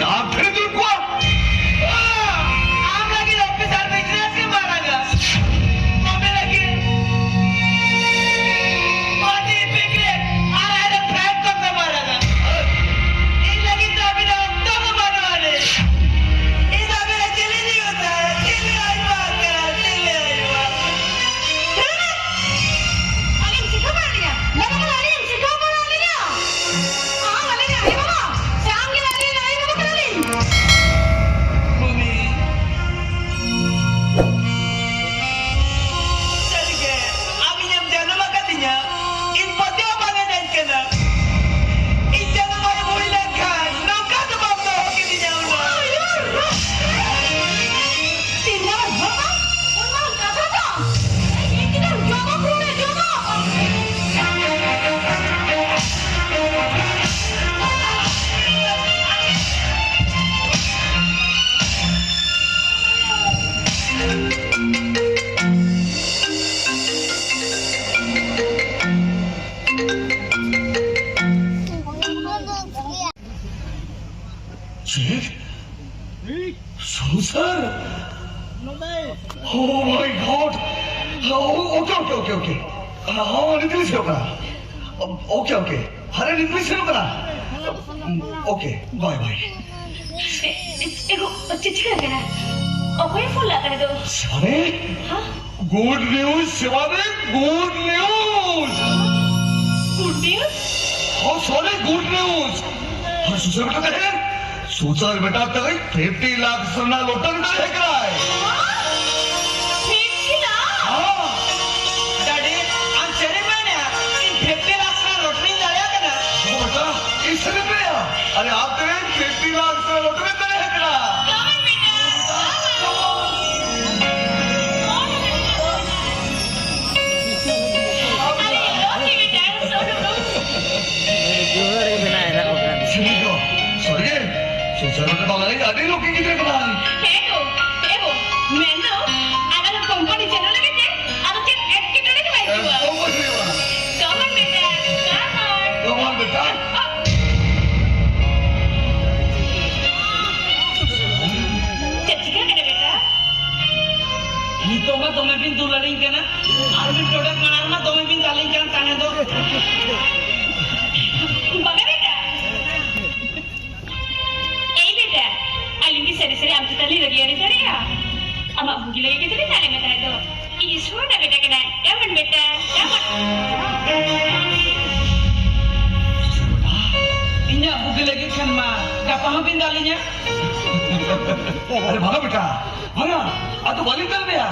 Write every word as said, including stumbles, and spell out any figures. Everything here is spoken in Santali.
ᱟᱢ ᱴᱷᱮᱱ ᱫᱩᱲᱩᱵ ᱠᱚᱣᱟ᱾ ᱟᱢ ᱞᱟᱹᱜᱤᱫ ᱚᱯᱷᱤᱥᱟᱨ ᱵᱤᱡᱽᱱᱮᱥ ᱜᱮ ᱢᱟᱨᱟᱝᱟ᱾ ᱢᱚᱢᱤ ᱞᱟᱹᱜᱤᱫ ᱯᱟᱹᱴᱤ ᱯᱤᱠᱱᱤᱠ ᱟᱨ ᱟᱭᱨᱚᱱ ᱯᱷᱮᱱ ᱠᱚ ᱢᱟᱨᱟᱝᱟ᱾ ᱤᱧ ᱞᱟᱹᱜᱤᱫ ᱫᱚ ᱟᱹᱵᱤᱱᱟᱜ ᱚᱠᱛᱚ ᱜᱮ ᱵᱟᱹᱱᱩᱜ ᱟᱹᱱᱤᱡ᱾ ᱤᱧ ᱫᱚ ᱟᱹᱵᱤᱱᱟᱜ ᱪᱤᱞᱤ ᱡᱤᱣᱤ ᱩᱛᱟᱹᱨ, ᱪᱤᱞᱤ ᱟᱭᱢᱟ ᱩᱛᱟᱹᱨ, ᱪᱤᱞᱤ ᱟᱭᱢᱟ᱾ ᱟᱞᱮᱢ ᱥᱤᱠᱷᱟᱹᱣ ᱵᱟᱲᱟ ᱞᱮᱭᱟ, ᱵᱟᱵᱟ ᱠᱚ ᱟᱞᱮᱢ ᱥᱤᱠᱷᱟᱹᱣ ᱵᱟᱲᱟ ᱞᱮᱭᱟ᱾ ᱟᱢ ᱟᱞᱮ ᱨᱮᱱ ᱟᱭᱳ ᱵᱟᱵᱟ, ᱥᱮ ᱟᱢ ᱜᱮ ᱟᱞᱮ ᱨᱮᱱ ᱟᱭᱳ ᱵᱟᱵᱟ ᱠᱟᱱᱟᱞᱤᱧ? ᱢᱚᱢᱤ, ᱥᱟᱹᱨᱤᱜᱮ, ᱟᱢ ᱤᱧᱮᱢ ᱡᱟᱱᱟᱢ ᱟᱠᱟᱫᱤᱧᱟ, ᱤᱧ ᱯᱟᱹᱛᱭᱟᱹᱣ ᱵᱟᱝ ᱮ ᱧᱟᱢ ᱠᱟᱱᱟ᱾ ᱤᱧ ᱡᱟᱱᱟᱢ ᱟᱭᱳ ᱦᱩᱭ ᱞᱮᱱᱠᱷᱟᱱ ᱱᱚᱝᱠᱟ ᱫᱚ ᱵᱟᱢ ᱫᱚᱦᱚ ᱠᱤᱫᱤᱧᱟ ᱩᱱᱟᱹᱜ᱾ ᱛᱤᱱ ᱫᱷᱟᱣ ᱡᱚᱢᱟ, ᱩᱱ ᱢᱟᱨᱟᱝ ᱠᱟᱛᱷᱟ ᱫᱚ᱾ ᱤᱧ ᱜᱤᱫᱟᱹᱨ ᱡᱚᱢᱟ ᱯᱩᱨᱟᱹ ᱡᱚᱢᱟ᱾ ᱪᱮᱫ? ᱥᱚᱝᱥᱟᱨ? Oh my God! Oh, okay, okay, okay, okay. ᱦᱚᱸ, ᱱᱤᱛ ᱞᱤᱧ ᱥᱮᱱᱚᱜ ᱠᱟᱱᱟ᱾ Okay, okay. ᱦᱟᱨᱮ, ᱱᱤᱛ ᱞᱤᱧ ᱥᱮᱱᱚᱜ ᱠᱟᱱᱟ᱾ Okay, bye, bye. ᱮ, ᱮ, ᱮᱜᱳ, ᱪᱮᱫ ᱪᱤᱠᱟᱹ ᱠᱟᱱᱟ? ᱚᱠᱚᱭᱮ ᱯᱷᱳᱱ ᱞᱟᱜ ᱠᱟᱱᱟ ᱫᱚ? ᱥᱮᱵᱟᱨᱤ? ᱦᱮᱸ? Good news, ᱥᱮᱵᱟᱨᱤ, good news! Good news? Oh, sorry, good news! ᱦᱮᱸ, ᱥᱩᱥᱟᱹᱨ ᱵᱮᱴᱟ ᱛᱟᱦᱮᱸ? ᱥᱩᱥᱟᱹᱨ ᱵᱮᱴᱟ ᱛᱟᱦᱮᱸ, fifty lakhs ᱨᱮᱱᱟᱜ lottery ᱫᱟᱲᱮ ᱠᱟᱱᱟᱭ᱾ Fifty lakh? ᱦᱮᱸ᱾ ᱰᱟᱰᱤ, ᱟᱢ ᱥᱟᱹᱨᱤᱢ ᱢᱮᱱᱮᱜᱼᱟ? ᱤᱧ fifty lakhs ᱨᱮᱱᱟᱜ lottery ᱫᱟᱲᱮᱭᱟᱜ ᱠᱟᱱᱟ? ᱦᱮᱸ ᱵᱮᱴᱟ, ᱤᱧ ᱥᱟᱹᱨᱤᱧ ᱢᱮᱱᱮᱜᱼᱟ᱾ ᱟᱨᱮ, ᱟᱢ ᱛᱮ fifty lakhs ᱨᱮᱱᱟᱜ lottery ᱫᱟᱲᱮ ᱠᱟᱱᱟ᱾ Come on, ᱵᱮᱴᱟ, come on. ᱡᱳᱨ ᱜᱮ ᱢᱮᱱᱟᱭ ᱱᱟᱜ ᱵᱟᱠᱷᱟᱱ᱾ ᱥᱟᱹᱨᱤ ᱜᱮ? ᱥᱟᱹᱨᱤ ᱜᱮ? ᱥᱩᱥᱟᱹᱨ ᱵᱮᱴᱟ ᱵᱟᱝ ᱞᱟᱹᱭ, ᱟᱹᱰᱤ ᱞᱩᱠᱤ ᱜᱤᱫᱽᱨᱟᱹ ᱠᱟᱱᱟᱭ᱾ ᱦᱮᱸ ᱜᱳ, ᱦᱮᱸ ᱜᱳ᱾ ᱢᱮᱱᱫᱚ, ᱟᱞᱮ ᱫᱚ company ᱪᱟᱹᱞᱩ ᱞᱟᱹᱜᱤᱫ ᱛᱮ, ᱟᱫᱚ ᱪᱮᱫ ᱮᱴᱠᱮᱴᱚᱬᱮ ᱜᱮ ᱵᱟᱭ ᱦᱤᱡᱩᱜᱼᱟ᱾ ᱮᱠᱫᱚᱢ ᱵᱟᱭ ᱦᱩᱭᱩᱜᱼᱟ᱾ Come on, ᱵᱮᱴᱟ, come on. Come on, ᱵᱮᱴᱟ᱾ ᱠᱟᱱᱟ᱾ ᱟᱨ ᱢᱤᱫ ᱴᱚᱰᱟᱜ ᱢᱟᱲᱟᱝ ᱢᱟ ᱫᱚᱢᱮ ᱵᱤᱱ ᱫᱟᱞᱤᱧ ᱠᱟᱱ ᱛᱟᱦᱮᱸ ᱫᱚ᱾ ᱵᱟᱝᱟ ᱵᱮᱴᱟ, ᱮᱭ ᱵᱮᱴᱟ, ᱟᱹᱞᱤᱧ ᱠᱤ ᱥᱟᱹᱨᱤ ᱥᱟᱹᱨᱤ ᱟᱢ ᱪᱮᱛᱟᱱ ᱞᱤᱧ ᱨᱟᱹᱜᱤ ᱟᱹᱲᱤᱥ ᱫᱟᱲᱮᱭᱟᱜᱼᱟ? ᱟᱢᱟᱜ ᱵᱩᱜᱤ ᱞᱟᱹᱜᱤᱫ ᱜᱮᱛᱚ ᱞᱤᱧ ᱫᱟᱞᱮᱫ ᱢᱮ ᱛᱟᱦᱮᱸ ᱫᱚ᱾ ᱤᱧ ᱥᱩᱨ ᱨᱮ ᱵᱮᱴᱟ ᱠᱟᱱᱟᱭ, ᱮᱢᱚᱱ ᱵᱮᱴᱟ, ᱮᱢᱚᱱ᱾ ᱤᱧᱟᱹᱜ ᱵᱩᱜᱤ ᱞᱟᱹᱜᱤᱫ ᱠᱷᱟᱱ ᱢᱟ ᱜᱟᱯᱟ ᱦᱚᱸ ᱵᱤᱱ ᱫᱟᱞᱤᱧᱟ᱾ ᱟᱨᱮ ᱵᱷᱟᱜᱟ ᱵᱮᱴᱟ, ᱵᱷᱟᱜᱟ, ᱟᱫᱚ ᱵᱟᱹᱞᱤᱧ ᱫᱟᱞ ᱢᱮᱭᱟ᱾